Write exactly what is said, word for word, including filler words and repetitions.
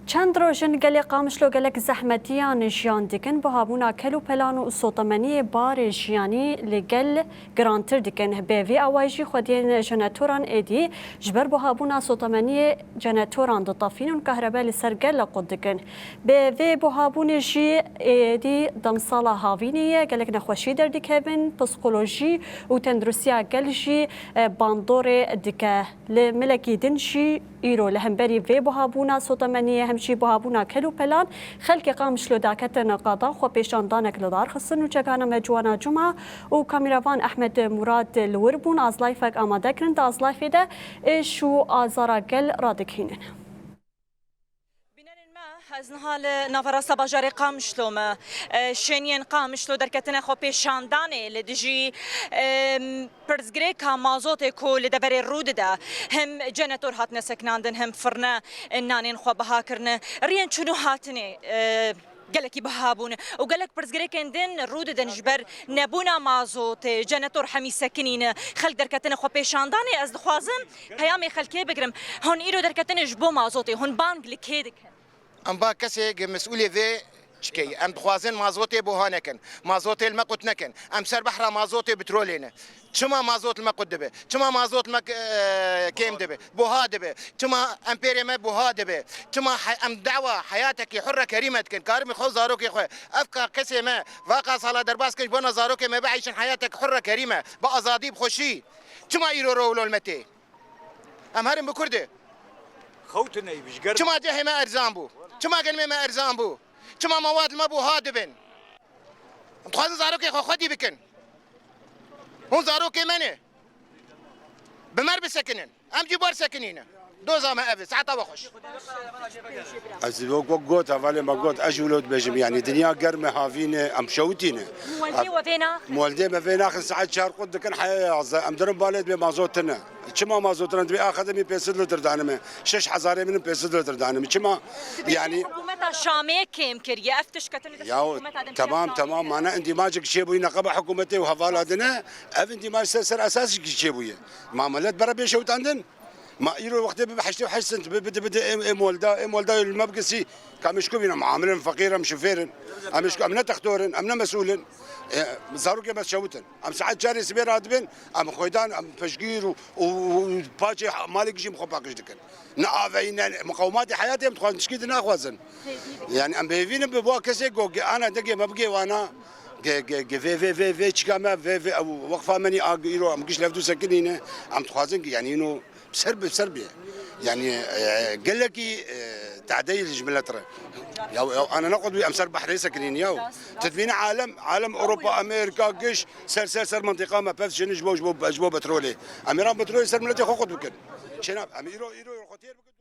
Çend roj in gelê Qamişlo gelek zehmetiyan jiyan dikin, buhabûna kel û pelan û sotemeniyê barê jiyanî li gel girantir dikin. Bi vî awayî jî xwediyên jenetoran êdî ji ber buhabûna sotemeniyê jenetoran ditefînin û kahrebe li ser gel qut dikin. Bi vê buhabûnê jî êdî demsala havînê ye, gelek nexweşî derdikevin, psîkolojî û tenduristiya gel jî, e, bandorê dike. Li milekî din jî îro li hemberî vê buhabûna sotemeniyê hem jî buhabûna kel û pelan xelkê Qamişlo daketin qada xwepêşandanek li dar xistin û çekana me Ciwana Cuma û kameravan Ehmed Murad li wir bûn, azlayfek amade kirin. Di azlayfê de êş û azara gel radikînin. Bînerên me, ez niha li naverasta bajarê Qamişlo me. E, şêniyên Qamişlo derketine xwepêşandanê li dijî, e, pirsgirêka mazotê ku li deverê rû dide. Hem cenetor hatine sekinandin, hem firne, e, nanên xwe biha kirine. Riyên çûn û hatinê, e, gelekî biha bûne û gelek pirsgirêkên din rû didin ji ber nebûna mazotê, cenetor hemî sekinîne, xelk derketine xwepêşandanê. Ez dixwazim peyamê xelkê bigirim. Hûn îro derketine ji bo mazotê, hûn bang li kê dikin? Em ba kesê gi mesûlê vê çikeyî. Em dixwazin mazotê buha nekin. Mazotê li me qut nekin. Em ser behra mazotê, petrolê ne. Çima mazot li me qut dibe? Çima mazot li me, e, kêm dibe? Buha dibe. Çima empêrê me buha dibe? Çima he-, em dawa heyatekî hurre kerîme dikin? Karimî xwe, zarokê xwe. Ev ka kesê me, va ka sala derbas kin, ji bona zarokê me bieyşin heyatek hurre kerîme. Bi azadî, bi xweşî. Çima îro ro wilo li me tê? Em herin bi Kurdê. Xewtine ji ger. Çima cehê me erzan bû? Çima genimê me erzan bû? Çima mewad li me buha dibin? Em dixwazin zarokê xwe xwedî bikin. Hûn zarokê me ne. Bi me re bisekinin. Em jî bar sekinîne. Doza me ev e. Saeta we xweş. Ez wek, wek got, hevalê me got, ez jî wilo dibêjim, yanî dinya germ e, havîn e, em şewitîne. Muweldê we vê naxin. Muweldê me vê naxin, saet çar qut dikin, heya yazdeh. Em dirin balê dibê mazot tune. Çima mazot tune? Dibê a xedimî pênc sed lîtir danime. Şeş hezarê min pênc sed lîtir danime. Çima? Dibê yanî hikûmeta Şamê kêm kiriye. Ev tişt ketine dest hikûmeta din. Yahu, temam, temam. Mana îndîmacek çêbûyî neqeba hikûmetê û hevala dine. Ev îndîmac ser, ser esas çêbûye. Ma milet bere bê şewitandin. Ma îro wextê bibe heştê û heşt sent, bi-, bide, bide ê, ê molda, ê molda li me bigirî, ka em ji ku bîne, em amil in, feqîr in, em şofêr in, em ji ku, em ne textor in, em ne mesûl in. E, zarokê me şewit in. Em saet çarê sibê radibin, em xwêdan, em piştgîr û, û, û paçê malê gijî em xwe paqij dikin. Ne aveyî, ne miqewimatê heyatê em dixwazin, tişkî din naxwazin. Yanî em bi hêvî ne bi bo kesê ku ge-, ana dengê me bigê wana, ge-, ge-, ge-, vê, vê, vê, vê çika me, vê, vê, ew weqfa me nî a îro em giş levdû sekinîne, em dixwazin ki, yanî, îno ser bi ser bê. Yanî, e, gelekî, e, tadeyî ji milet re. Ya, ya, ana ne qut em ser behrê sekinîne ya. Tedbîne alem, alem Ewropa, Amerîka, giş, ser, ser, ser mentiqa me pevçin ji bo, ji bo, ji bo petrolê. Em ê ran petrolê ser miletê xwe qut bikin. Çêna, em îro, îro xwe têr bikin.